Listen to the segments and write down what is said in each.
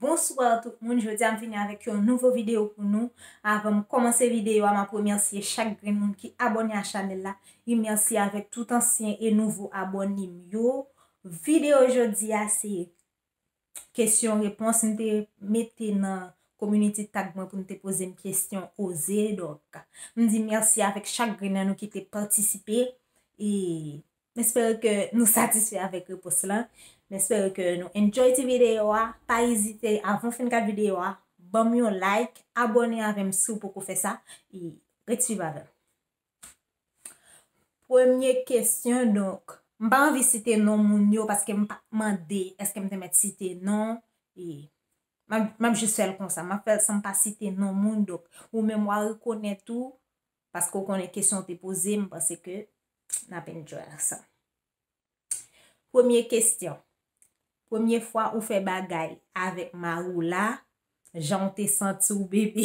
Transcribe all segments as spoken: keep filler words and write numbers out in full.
Bonswa tout moun, jodi a m vini avèk yon nouvo videyo pou nou. Avan m kòmanse videyo a, m ap remèsye chak grenn moun ki abòne a chanèl la. E mèsi avèk tout ansyen e nouvo abòne m yo. Videyo jodi a se kesyon repons. M te mete nan community tag mwen pou n te poze m kesyon oze. Donk, m di mèsi avèk chak grenn nan nou ki te patisipe. E m espere ke nou satisfè avèk repons lan. M espere ke nou enjoy ti videyo a. Pa ezite, avan w fin gad videyo a, ban m yon like, abòne avè m si w poko fè sa, e ret swiv avè m. Premye kesyon, donk, m pa anvi site non moun yo paske m pa t mande èske m te mèt site non, e m ap, m ap jis fè l konsa. M ap fè l san m pa site non moun, donk, ou menm w a rekonèt ou, paske w konnen kesyon w te poze, m panse ke n ap enjoy ansanm. Premye kesyon. Premye fwa ou fè bagay avèk mari w la, jan w te santi w, bebe?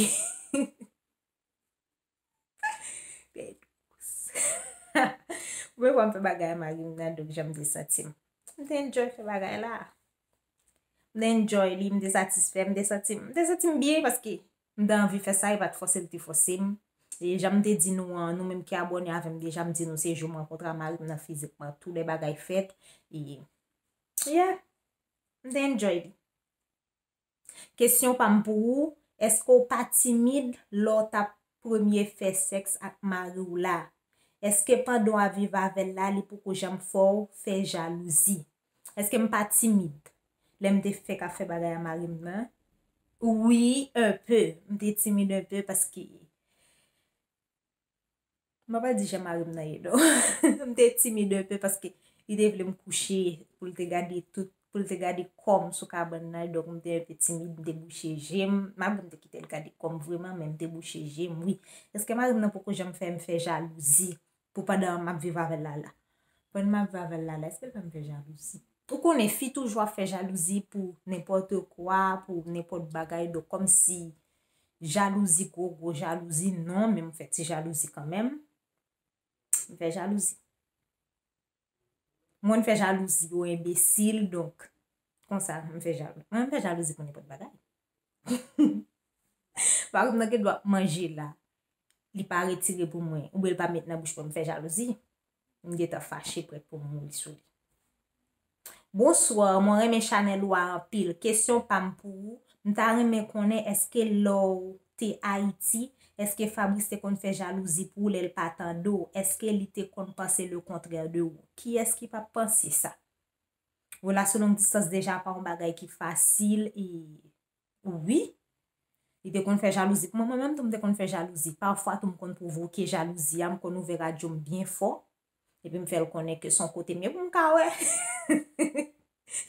Premye fwa m fè bagay ak mari m nan, donk jan m te santi m. M te enjoy fè bagay la. M te enjoy li, m te satisfè, m te santi m, m te santi m byen paske m te anvi fè sa, e pa t fòse l te fòse m. E jan m te di nou an, nou menm ki abòne avè m deja, m di nou se jou m rankontre a mari m nan fizikman, tout lè bagay fèt. E, yeah, m te enjoy li. Kesyon pa m pou ou, èske w pa timid lè w t ap premye fè sèks ak mari w la? Èske pandan w ap viv avè l la, li poko janm fè w fè jalouzi? Èske m pa timid lè m te fèk ap fè bagay a mari m nan? Wi, un peu. M te timid un peu paske m pa di jan mari m nan ye, non. M te timid un peu paske li te vle m kouche pou l te gade tout, pou l te gade kò m sou kabann nan, donk m te un peu timid, m te bouche je m. Malgre m te kite l gade kò m vreman, men m te bouche je m, wi. Èske mari m nan poko janm fè m fè jalouzi pou pandan m ap viv avè l la la? Pandan m ap viv avè l la la, èske l fè m fè jalouzi? Ou konnen, fi toujou ap fè jalouzi pou nenpòt kwa, pou nenpòt bagay, donk kòmsi jalouzi, gwo, gwo jalouzi, non, men m fè ti jalouzi kanmenm. M fè jalouzi. Mwen, m fè jalouzi yon enbesil, donk, konsa, m fè jalouzi. Mwen, m fè jalouzi pou nenpòt bagay. Mari m nan gen dwa ap manje la, li pa retire pou mwen, oubyen li pa met nan bouch mwen, m fè jalouzi. M gentan fache, prèt pou m mouri sou li. Bonswa, mwen renmen chanèl ou a anpil. Kesyon pa m pou ou, m ta renmen konnen èske lè w te Ayiti, èske Fabrice te konn fè jalouzi pou ou lè l pa tande w? Èske li te konn panse le contraire de ou? Kiyès ki p ap panse sa? Relasyon long distans deja pa yon bagay ki fasil, e wi, li te konn fè jalouzi pou mwen. Mwen menm tou, m te konn fè jalouzi. Pafwa tou, m konn pwovoke jalouzi a, m konn ouvè radyo m byen fò. Epi m fè l konnen ke se yon kote m ye pou m ka wè.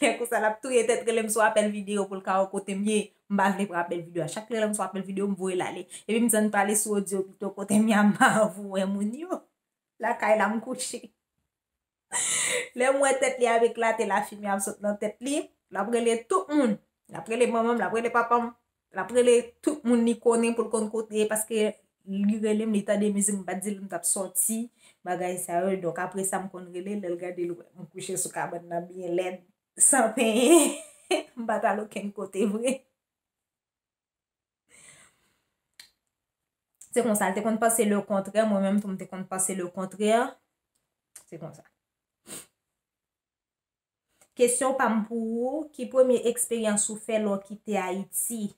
Lè konsa, l ap touye tèt, rele m sou apèl videyo pou l ka wè kote m ye. M pa vle pran apèl videyo a. Chak li rele m sou apèl videyo, m voye l ale. Epi m di, ann pale sou odyo pito, kote m ye a, m pa anvi wè moun yo. Lakay la, m kouche. Lè m wè tèt li ap eklate, lafimye ap sot nan tèt li, l ap rele tout moun. L ap rele manman m, l ap rele papa m, l ap rele tout moun li konnen pou l konn kote, paske li rele m, li tande mizik m pa t di l m t ap sòti, bagay sa yo. Donk, apre sa, m konn rele l, lè l gade l wè m kouche sou kabann nan byen lèd, san penyen. M pa t al okenn kote vre. Se konsa, l te konn panse le kontrè, mwen menm tou, m te konn panse le kontrè. Se konsa. Kesyon pa m pou ou, ki premye eksperyans ou fè lè w kite Ayiti?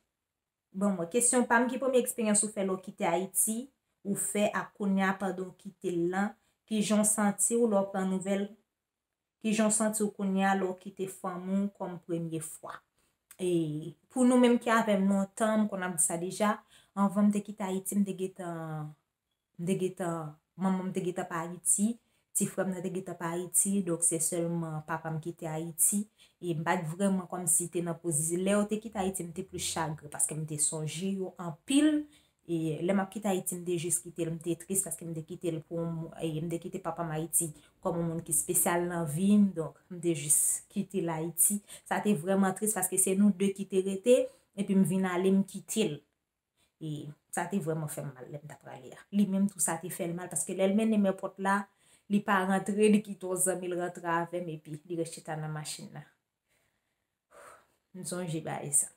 Bon, mwen, kesyon pa m, ki premye eksperyans ou fè lè w kite Ayiti, ou fè ak kounye a pandan w kite l lan, ki jan w santi w lè w pran nouvèl, ki jan w santi w kounye a lè w kite fanmi w kòm premye fwa? E pou nou menm ki avè m lontan, m konn ap di sa deja, anvan m te kite Ayiti, m te gentan M te gentan, manman m te gentan pa Ayiti, ti frè m nan te gentan pa Ayiti, donk se sèlman papa m ki te Ayiti. E m pa t vrèman kòmsi te nan pozisyon. Lè yo te kite Ayiti, m te plis chagren paske m te sonje yo anpil. E lè m ap kite Ayiti, m te jis kite l, m te tris paske m te kite l pou yon mou-, e m te kite papa m Ayiti kòm yon moun ki espesyal nan vi m. Donk, m te jis kite l Ayiti. Sa te vrèman tris paske se nou de ki te rete, epi m vin ale, m kite l. E sa te vrèman fè m mal lè m t ap prale a. Li menm tou sa te fè l mal, paske lè l mennen m èpòt la, li pa rantre, li kite yon zanmi l rantre avè m, epi li ret chita nan machin nan. M sonje bagay sa.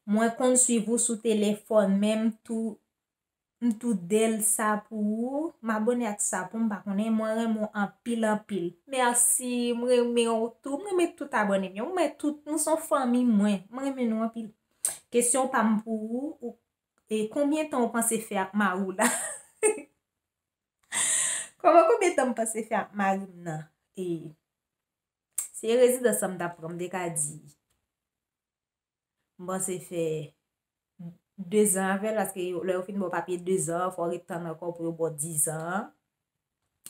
Mwen konn swiv ou sou telefòn, men m tou, m tou del sa pou ou. M abone ak sa pou m pa konnen. Mwen renmen w anpil, anpil. Mèsi, m renmen w tou. M renmen tout abone m yo. M renmen tout, nou se yon fanmi mwen. M renmen nou anpil. Kesyon pa m pou ou, ou, e konbyen tan ou panse fè ak mari w la? Kòman, konbyen tan m panse fè ak mari m nan? E se rezidans lan m t ap pran, m te ka di. M panse fè dezan avè l, paske yo, lè yo fin ba w papye dezan an, fò w ret tann ankò pou yo ba w dizan an,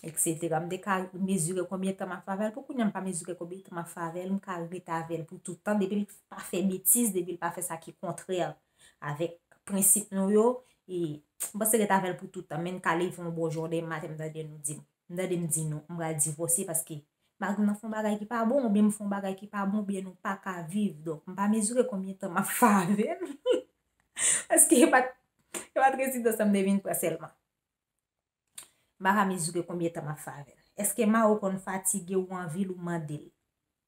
etsetera. M te ka mezire konbyen tan m ap fè avè l. Pou kounye a, m pa mezire konbyen tan m ap fè avè l, m ka ret avè l pou tout tan, depi l pa fè betiz, depi l pa fè sa ki kontrè avèk prensip nou yo, e m panse ret avè l pou tout tan, men n ka leve yon bon jou, yon demen maten, m tande nou di m, m tande m di nou, m pral divòse paske mari m nan fè yon bagay ki pa bon, oubyen m fè yon bagay ki pa bon, oubyen nou pa ka viv. Donk, m pa mezire konbyen tan m ap fè avè l. Paske e pa t, e pa t rezidans lan m te vin pran sèlman. M pa ka mezire konbyen tan m ap fè avè l. Èske mari w konn fatige, ou anvi l, ou mande l?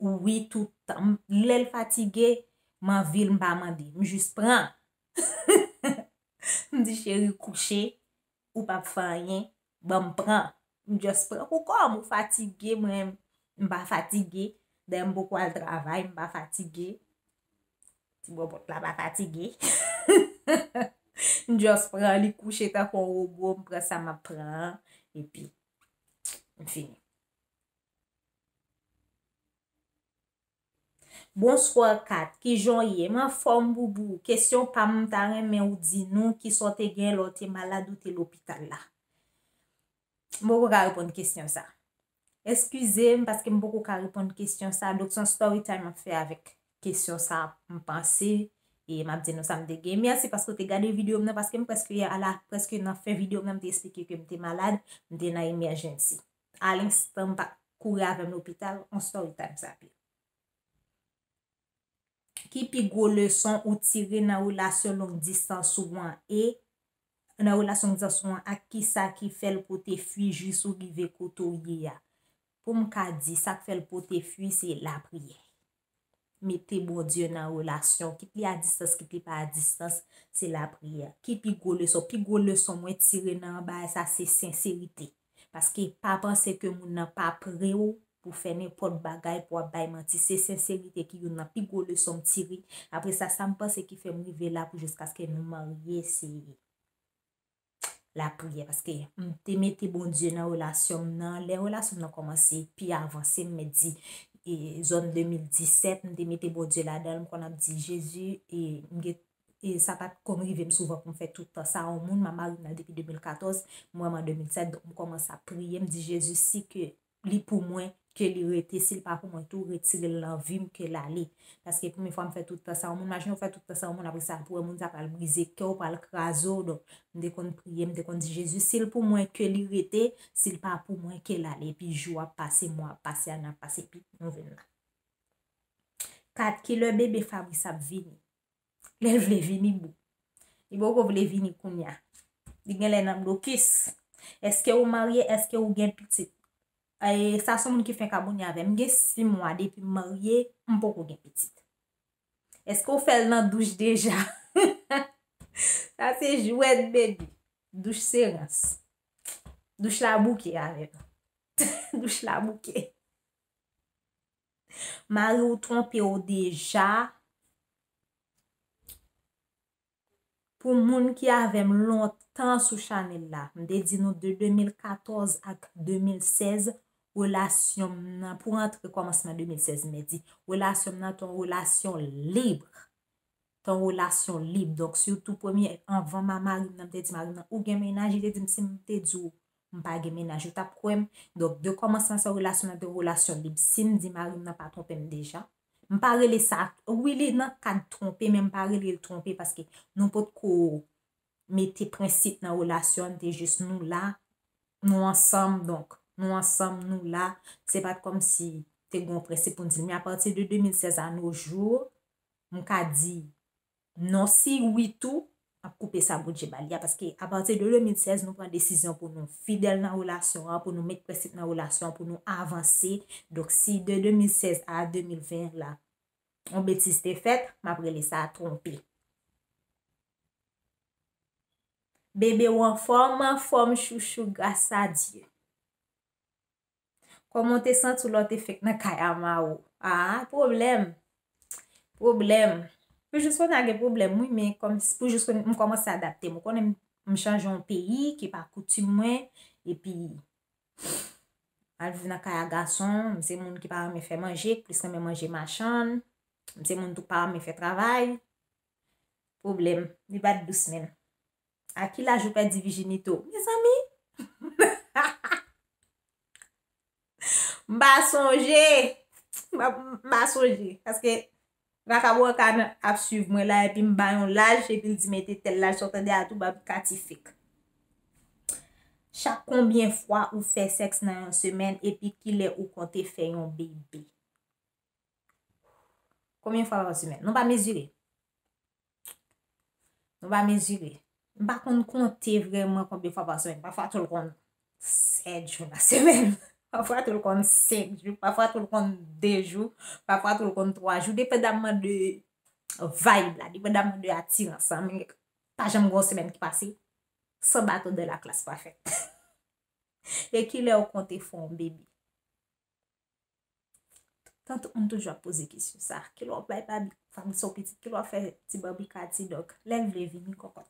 Wi, tout tan. M, lè l fatige, m anvi l, m pa mande. M jis pran. M di, cheri, kouche, ou p ap fè anyen, ban m pran. M just pran pou kò m, ou fatige, mwen, m pa fatige. Dayè, m poko al travay, m pa fatige. Ti bòbòt la pa fatige. M just pran li kouche tankou yon wobo, m pran sa m ap pran an, epi m fini. Bonswa Kat, kijan w ye? M anfòm boubou. Kesyon pa m, m ta renmen ou di nou kisa w te gen lè w te malad ou te lopital la. M poko ka reponn kesyon sa. Eskize m paske m poko ka reponn kesyon sa. Donk, se yon story time m ap fè avèk kesyon sa, m panse. E m ap di nou sa m te gen. Mèsi paske w te gade videyo m nan, paske m prèske a la, prèske nan fen videyo m nan, m te eksplike ke m te malad, m te nan emergency. A lenstan, m pa kouri avè m lopital, yon story time sa pi. Ki pi gwo leson ou tire nan relasyon long distans ou an e nan relasyon long distans ou an ak kisa ki fè l pote fwi jis ou rive kote w ye a? Pou m ka di, sa k fè l pote fwi, se lapriyè. Mete Bondye nan relasyon, kit li a distans, kit li pa a distans, se lapriyè. Ki pi gwo leson? Pi gwo leson mwen tire nan bagay sa, se senserite. Paske pa panse ke moun nan pa pre w pou fè nenpòt bagay, pou w ap bay manti. Se senserite ki youn nan pi gwo leson m tire. Apre sa, sa m panse ki fè m rive la pou jiskaske nou marye, se lapriyè. Paske m te mete Bondye nan relasyon m nan. Lè relasyon m nan kòmanse pi avanse, m mèt di, e, zòn de mil disèt, m te mete Bondye ladan l. M konn ap di, Jezi, e, m gen e sa pa t konn rive m souvan pou m fè tout tan sa yon moun. M ap mari m nan depi de mil katòz, m wè m an de mil sèt, donk m kòmanse ap priye, m di, Jezi, si ke li pou mwen, ke li rete, si l pa pou mwen tou, retire l nan vi m, ke l ale. Paske premye fwa m fè tout tan sa yon moun, imajine w fè tout tan sa yon moun, apre sa, pou wè moun sa pral brize kè w, pral kraze w, donk m te konn priye, m te konn di, Jezi, si l pou mwen, ke li rete, si l pa pou mwen, ke l ale. Epi jou ap pase, mwa ap pase, ane ap pase, epi nou vin la. Kat, kilè bebe Fabrice ap vini? Lè l vle vini, boo. Li poko vle vini kounye a. Li genlè nan blokis. Èske ou marye? Èske ou gen pitit? E, sa se yon moun ki fenk abone avè m. M gen sis mwa depi m marye, m poko gen pitit. Èske ou fè l nan douch deja? Sa se jwèt, baby. Douch se rans. Douch la bouke avè m. Douch la bouke. Mari w twonpe w deja? Pou moun ki avè m lontan sou chanèl la, m te di nou de de mil katòz ak de mil sèz, relasyon m nan, pou rantre kòmansman de mil sèz, m te di, relasyon m nan te yon relasyon lib. Te yon relasyon lib. Donk, sitou premye, anvan ma-, mari m nan, m te di mari m nan, ou gen mennaj? Li te di m, si m te di w m pa gen mennaj, ou t ap kwè m? Donk, de kòmansman sa, relasyon nan te yon relasyon lib. Si m di mari m nan pa twonpe m deja, m pa rele sa, wi, li nan kad twonpe, men m pa rele l twonpe, paske nou potko mete prensip nan relasyon an, te jis nou la, nou ansanm, donk, nou ansanm, nou la. Se pa t kòmsi te gen yon prensip pou n di l. Men apati de de mil sèz a nos jours, m ka di non, si wi tou, m ap koupe sa Bondye ba li a, paske apati de de mil sèz, nou pran desizyon pou nou fidèl nan relasyon an, pou nou met prensip nan relasyon an, pou nou avanse. Donk, si de de mil sèz a de mil ven la, yon betiz te fèt, m ap rele sa twonpe. Bebe w anfòm, anfòm chouchou, gras a Dye. Kòman w te santi w lè w te fenk nan kay a mari w? Ah, pwoblèm. Pwoblèm. Pou jis kounye a gen pwoblèm, wi, men kòm, pou jis kounye a m kòmanse adapte m. Ou konnen m, m chanje yon peyi ki pa koutim mwen, epi al viv nan kay a gason, m se moun ki pa renmen fè manje, k plis renmen manje machann, m se moun tou k pa renmen fè travay. Pwoblèm, li pa t dous menm. A ki laj ou pèdi vijinite w? Mezanmi! M pa sonje. M pa, m pa sonje. Paske Vakabon an ka nan, ap swiv mwen la, epi m ba yon laj, epi l di mete tèl laj, sa w tande a tou, Barbie Cathy fake. Chak konbyen fwa ou fè sèks nan yon semèn, epi kilè ou konte fè yon bebe? Konbyen fwa pa semèn? Nou pa mezire. Nou pa mezire. M pa konn konte vrèman konbyen fwa pa semèn. Pafwa tou l konn sèt jou nan semèn. Pafwa tou l konn senk jou. Pafwa tou l konn de jou. Pafwa tou l konn twa jou. Depandaman de vibe la. Depandaman de atirans lan. Men pa janm gen yon semèn ki pase san baton de laklas pa fèt. E kilè ou konte fè yon bebe? Tan tout moun toujou ap poze kesyon sa. Kilè w ap bay Barbie, Fabrisson pitit? Kilè w ap fè ti Barbie Cathy? Donk, lè l vle vini, kòkòt.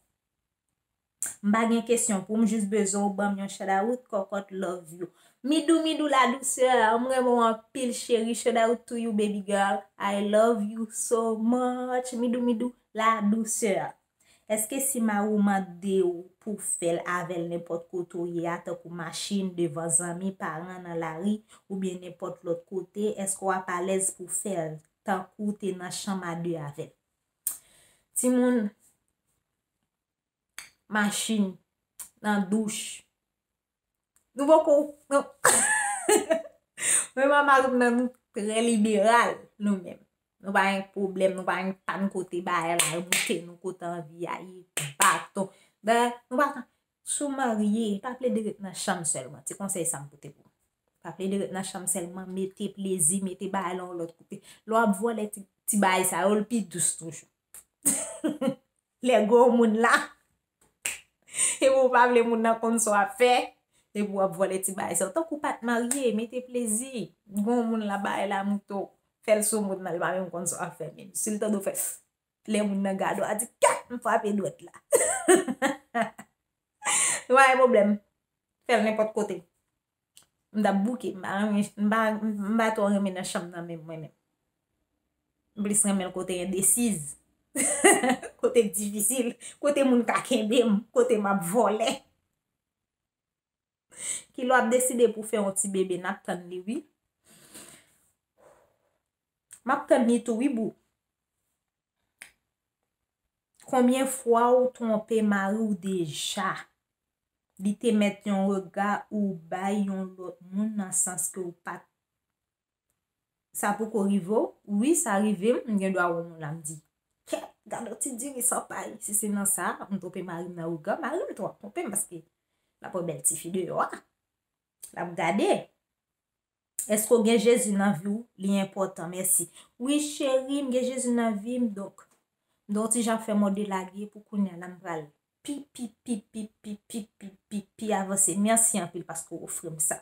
M pa gen kesyon pou w, m jis bezwen w ban m yon shout out, kòkòt, love you. Midou, Midou, la douceur, m renmen w anpil, cheri, shout out to you, baby girl. I love you so much. Midou, Midou, la douceur. Èske si mari w mande w pou w fè l avè l nenpòt kote w ye a, tankou machin, devan zanmi, paran, nan lari, oubyen nenpòt lòt kote, èske w ap alèz pou w fè l, tankou w te nan chanm a de avè l? Timoun, machin, nan douch, Nou poko, nou, mwen ak mari m nan, nou trè liberal, nou menm. Nou pa gen pwoblèm, nou pa gen pàn kote bagay la, moute nou kote anvi a, ye baton. Dayè, nou pa ka, si w marye, pa plede ret nan chanm sèlman. Ti konsèy sa m pote pou ou. Pa plede ret nan chanm sèlman, mete plezi, mete bagay lan yon lòt kote. Lè w ap vòlè ti, ti bagay sa yo, l pi dous toujou. Lè granmoun la. Epi w pa vle moun nan konn sa w ap fè. Epi w ap vòlè ti bagay sa yo. Tankou w pa t marye, mete plezi. Granmoun la, bagay la moute w. Fè l sou moun nan, li pa menm konn sa w ap fè menm. Si l tande w fè, lè moun nan gade w, a di, kèt, m frape dwèt la. Nou pa gen pwoblèm. Fè l nenpòt kote. M t ap bouke, m pa renmen, m pa, m pa twò renmen nan chanm nan menm mwen menm. M plis renmen l kote endesiz. Kote k difisil, kote moun ka kenbe m, kote m ap vòlè. Kilè w ap deside pou w fè yon ti bebe, n ap tann li wi. M ap tann li tou wi boo. Konbyen fwa w twonpe mari w deja? Li te mèt yon rega ou bay yon lòt moun nan sans ke w pa t. Sa poko rive w? Wi, sa rive m, m gen dwa wè yon moun la, m di, kèt, gad yon ti diri san pay. Si se nan sa, m twonpe mari m nan rega, mari m twò ap twonpe m paske l ap wè bèl tifi deyò a. L ap gade. Èske w gen Jezi nan vi w? Li enpòtan, mèsi. Wi, cheri, m gen Jezi nan vi m, donk, m dwe yon ti jan fè mòde lage pou kounye a la m pral pi, pi, pi avanse. Mèsi anpil paske w ofri m sa.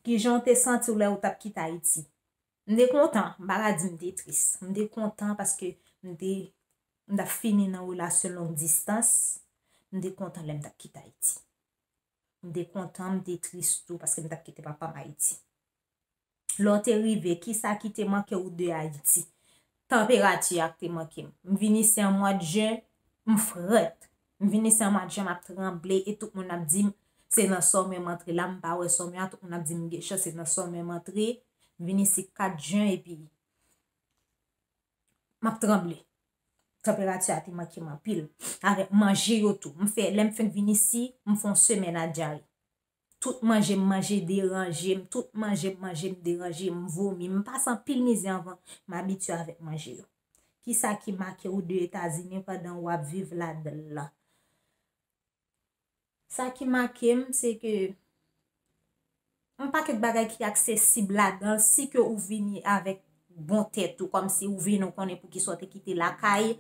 Kijan w te santi w lè w t ap kite Ayiti? M te kontan, m pa ka di m te tris. M te kontan paske m te, m t ap fini nan relasyon long distans. M te kontan lè m t ap kite Ayiti. M te kontan, m te tris tou, paske m t ap kite papa m Ayiti. Lè w te rive, kisa ki te manke w de Ayiti? Tanperati a k te manke m. M vin isi an mwa jen, m frèt. M vin isi an mwa jen, m ap tranble, e tout moun ap di m, se nan sòmè m antre la, m pa wè sòmè a, tout moun ap di m gen chans, se nan sòmè m antre. M vin isi kat jen, epi m ap tranble. Tanperati a te manke m anpil. Avèk manje yo tou. M fè, lè m fenk vin isi, m fè yon semèn a dyare. Tout manje m manje deranje m, tout manje m manje m deranje m, m vomi. M pase anpil mizè anvan m abitye avèk manje yo. Kisa ki make w de Etazini pandan w ap viv ladan l lan? Sa ki make m, se ke yon pakèt bagay ki aksesib ladan l, si ke ou vini avèk bon tèt ou, kòmsi ou vini, ou konnen poukisa w te kite lakay,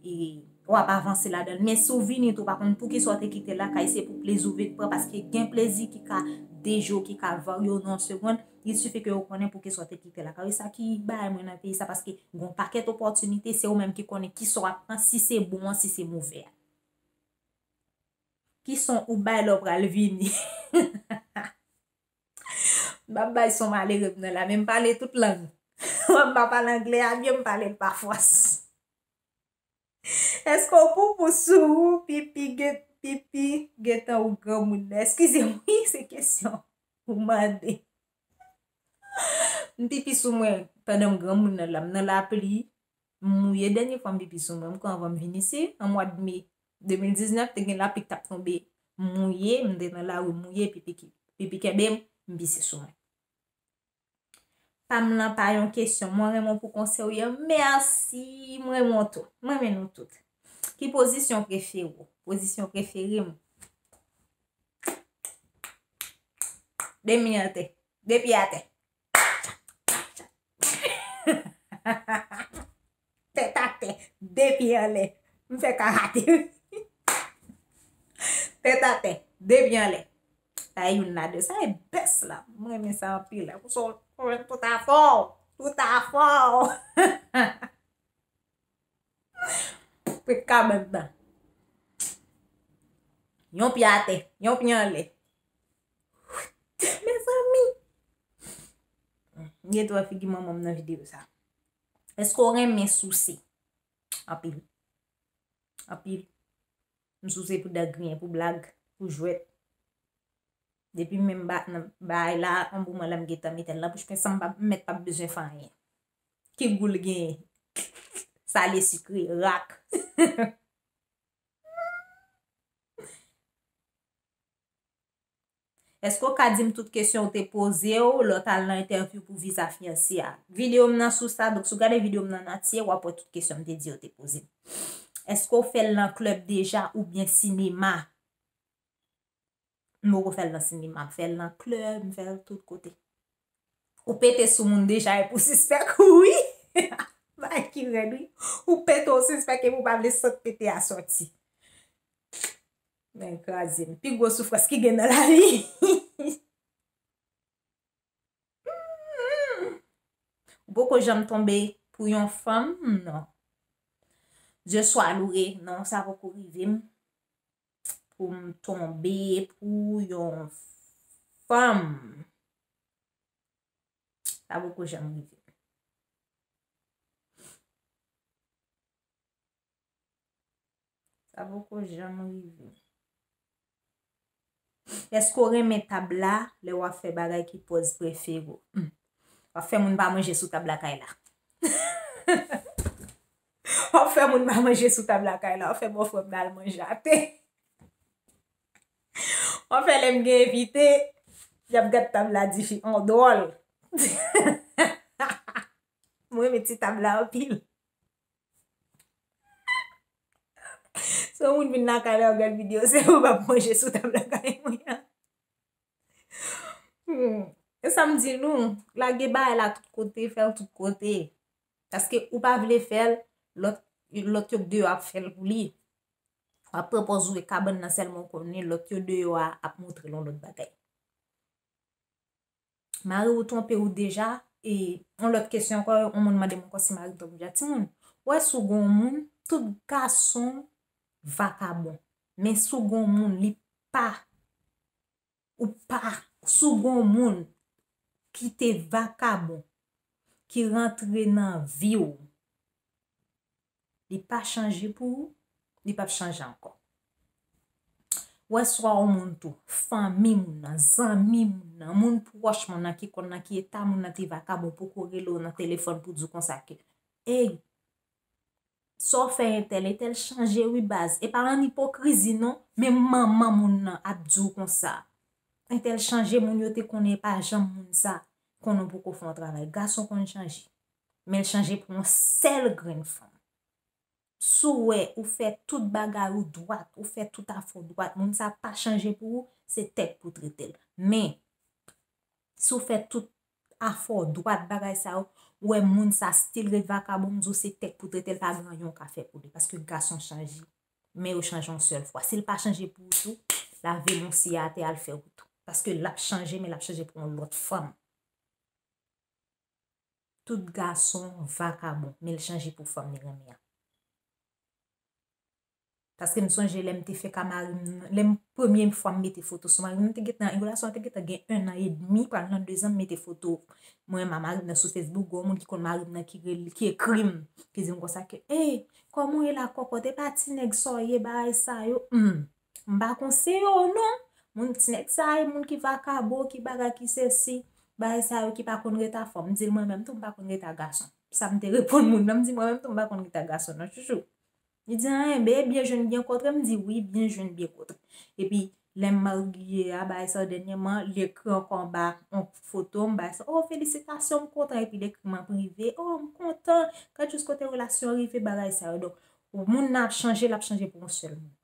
e, w ap avanse ladan l. Men si w vini tou, w pa konn poukisa w te kite l lakay, se pou plezi w vin pran, paske gen plezi ki ka de jou, ki ka varye w nan yon segonn. Il suffit ke w konnen poukisa w te kite l lakay. E sa ki bagay mwen nan peyi sa, paske gen yon pakèt opòtinite, se ou menm ki konnen kisa w ap pran, si se bon an, si se move a. Ki son ou bay lè w pral vini? M ap bay son malere m nan la, men m pale tout lang. M pa pale anglè a byen, m pale l pa fòs. Èske w poupou sou ou, pipi gen, pipi gentan ou granmoun nan? Eskize m, wi, se kesyon ou mande. M pipi sou mwen pandan m granmoun nan la, m nan lapli, m mouye. Dènye fwa m pipi sou mwen, m kwè anvan m vin isi, an mwa de me de mil diznèf, te gen lapli k t ap tonbe, m mouye, m te nan lari, m mouye, pipi ki, pipi kenbe m, m pise sou mwen. Pam lan pa yon kesyon. Mwen renmen w pou konsèy ou yo. Mèsi. Mwen renmen w tou. Mwen renmen nou tout. Ki pozisyon prefere w? Pozisyon prefere m. De men atè. De pye atè. Tèt atè, de pye anlè. M fè karate. Tèt atè, de pye anlè. Sa e youn ladan. Sa e best la. Mwen renmen sa anpil. Pou sa, tout afè w. Tout afè w. Prèk kabann nan. Yon pye atè, yon pye anlè. Mezanmi. M gen twò figi manman m nan videyo sa. Èske w renmen souse? Anpil. Anpil. M souse pou dan griyen, pou blag, pou jwèt. Depi menm ba, nan bay la, yon moman la m gentan mete l nan bouch mwen san m pa, m mèt pa bezwen fè anyen. Ki gou l genyen? Sale, sikre, rak. Èske w ka di m tout kesyon w te poze w lè w t al nan entèvyou pou viza fiyanse a? Videyo m nan sou sa, donk si w gade videyo m nan an antye, w ap wè tout kesyon m te di yo te poze m. Èske w fè l nan klèb deja oubyen sinema? M poko fè l nan sinema, m fè l nan klèb, m fè l tout kote. Ou pete sou moun deja epi w sispèk, wi. Bagay ki rèd, wi. Ou pete, w sispèk epi w pa vle sant pete a sòti. Men kraze m. Pi gwo soufrans ki gen nan lavi. Ou poko janm tonbe pou yon fanm, non. Dye swa loure, non, sa poko rive m. Pou m tonbe pou yon fanm. Sa poko janm rive. Sa poko janm rive. Èske w renmen tab la lè w ap fè bagay ki pòz prefere w? Hmm. W ap fè moun pa manje sou tab lakay la. W ap fè moun pa manje sou tab lakay la. W ap fè bòfrè m nan al manje atè. W ap fè lè m gen envite, y ap gad tab la di fi an dwòl. Mwen renmen ti tab la anpil. Si yon moun vin lakay la, yo gad videyo, se ou p ap manje sou tab lakay mwen an. Hmm. E sa m di nou, lage bagay la tout kote, fè l tout kote. Paske ou pa vle fè l, lòt, lòt yo deyò ap fè l pou li. W ap pran pòz ou e kabann nan sèlman ou konnen, lòt yo deyò a ap montre l yon lòt bagay. Mari w twonpe w deja, e yon lòt kesyon ankò, yon moun mande m ankò si mari m twonpe m deja. Timoun, w wè si w gen yon moun, tout gason vakabon. Men si w gen yon moun, li pa, ou pa, si w gen yon moun ki te vakabon, ki rantre nan vi w, li pa chanje pou ou, li p ap chanje ankò. W wè swa yon moun tou, fanmi moun nan, zanmi moun nan, moun pwòch moun nan ki konn nan ki eta moun nan te vakabon poko rele w nan telefòn pou di w konsa ke, ey, sa w fè entèl, entèl chanje wi baz. E pa an ipokrizi non, men manman moun nan ap di w konsa. Entèl chanje, moun yo te konnen e pa janm moun sa. Konnen w poko fè yon travay. Gason konn chanje. Men l chanje pou yon sèl grenn fanm. Si w wè ou fè tout bagay ou dwat, ou fè tout afè w dwat, moun sa pa chanje pou ou, se tèt pou trete l. Men, si w fè tout afè w dwat, bagay sa yo, Ou wè moun sa still ret vakabon, m di w se tèt pou trete l, pa gen anyen w ka fè pou li. Paske gason chanje. Men yo chanje yon sèl fwa. Si l pa chanje pou ou tou, lave moun si atè al fè wout. Paske l ap chanje, men l ap chanje pou yon lòt fanm. Tout gason vakabon, men l chanje pou fanm li renmen an. Paske m sonje lè m te fè ka mari m, lè m premye fwa m mete foto sou mari m, te gentan, relasyon an te gentan gen en an edmi, pral nan dezan, m mete foto mwen a mari m nan sou Facebook, gen yon moun ki konn mari m nan ki rele, ki ekri m, ki di m konsa ke, "Ey, kòman w ye la, kòkòt, e pa ti nèg sa w ye, bagay sa yo?" Hmm. M pa konn se yo non. Moun ti nèg sa, e moun ki vakabon, ki bagay, ki sesi, bagay sa yo ki pa konn ret a fanm. M di l mwen menm tou, m pa konn ret a gason. Sa m te reponn moun nan, m di mwen menm tou, m pa konn ret a gason non, chouchou. Li di, "Anyen, be, byen jwenn, byen kontre." M di, "Wi, byen jwenn, byen kontre." Epi, lè m marye a, bagay sa yo dènyèman, li ekri ankò anba yon foto m, bagay sa, "Oh, felisitasyon, m kontan." Epi, li ekri m an prive, "Oh, m kontan." Gad jis kote relasyon an rive, bagay sa yo. Donk, moun nan ap chanje, l ap chanje pou yon sèl moun.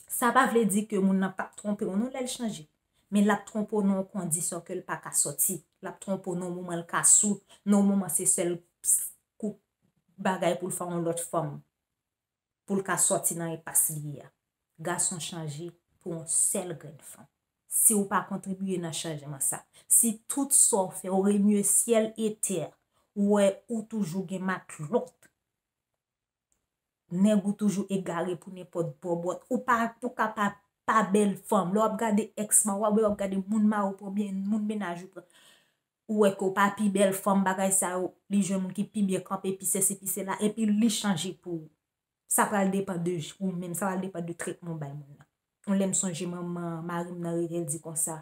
Sa pa vle di ke moun nan p ap twonpe w non lè l chanje. Men l ap twonpe w nan yon kondisyon ke l pa ka sòti. L ap twonpe w nan yon moman l ka sou, nan yon moman se sèl kou bagay pou l fè yon lòt fanm. Pou l ka sòti nan enpas li ye a. Gason chanje pou yon sèl grenn fanm. Si w pa kontribiye nan chanjman sa, si tout sa w fè, w remye syèl e tè, w wè ou toujou gen matlòt, nèg ou toujou egare pou nenpòt bòbòt. Ou pa, ou ka pa, pa bèl fanm. Lè w ap gade èks mari w, lè w ap gade moun mari w pran, byen moun mennaj ou pran. Ou wè ke w pa pi bèl fanm, bagay sa yo, li jwenn moun ki pi byen kanpe, pi sesi, pi sela, epi li chanje pou ou. Sa pral depann de j-, ou menm, sa pral depann de tretman w bay moun nan. Yon lè m sonje manman mari m nan rele, l di konsa,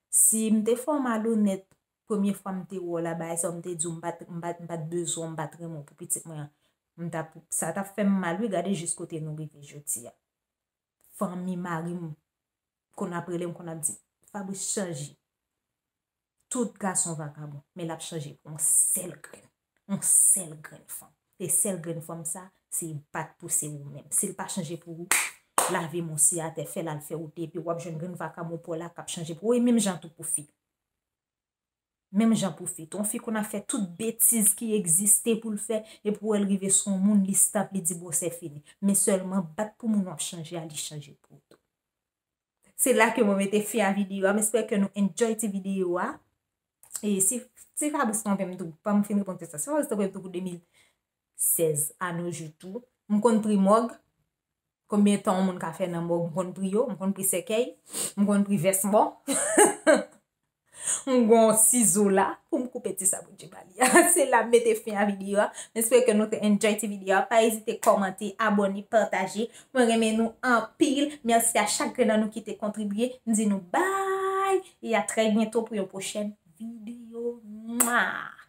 "Si m te fè w malonèt, premye fwa m te wè w la, bagay sa yo, m te di w m pa t, m pa t, m pa t bezwen w, m pa t renmen w pou pitit mwen an." M t ap, sa t ap fè m mal, wi, gade jis kote nou rive jodi a. Fanmi mari m konn ap rele m, konn ap di, "Fabrice chanje." Tout gason vakabon, men l ap chanje pou yon sèl grenn, yon sèl grenn fanm. E sèl grenn fanm sa, se bat pou se ou menm. Si l pa chanje pou ou, lave moun si atè, fè l al fè wout li, epi w ap jwenn grenn vakabon pou w la k ap chanje pou ou. E menm jan tou pou fi. Menm jan pou fi tou. Yon fi konn ap fè tout betiz ki egziste pou l fè, epi w wè l rive sou yon moun, li stop, li di, "Bon, se fini." Men sèlman bat pou moun w ap chanje a, li chanje pou ou tou. Se la ke mwen mete fen a videyo a. M espere ke nou enjoy ti videyo a. E si, si Fabrice twonpe m tou, pa m fin reponn kesyon sa. Si Fabrice twonpe m tou pou de mil sèz a nos jours tou, m konn pri mòg. Konbyen tan yon moun ka fè nan mòg, m konn pri yo, m konn pri sèkèy, m konn pri vès mò. M gon sizo la pou m koupe ti sa Bondye ba li a. Se la m mete fen a videyo a. M espere ke nou te enjoy ti videyo a. Pa ezite kòmante, abòne, pataje. Mwen renmen nou anpil. Mèsi a chak grenn nan nou ki te kontribiye. M di nou bye e a trè byento pou yon pwochèn videyo. Mwa!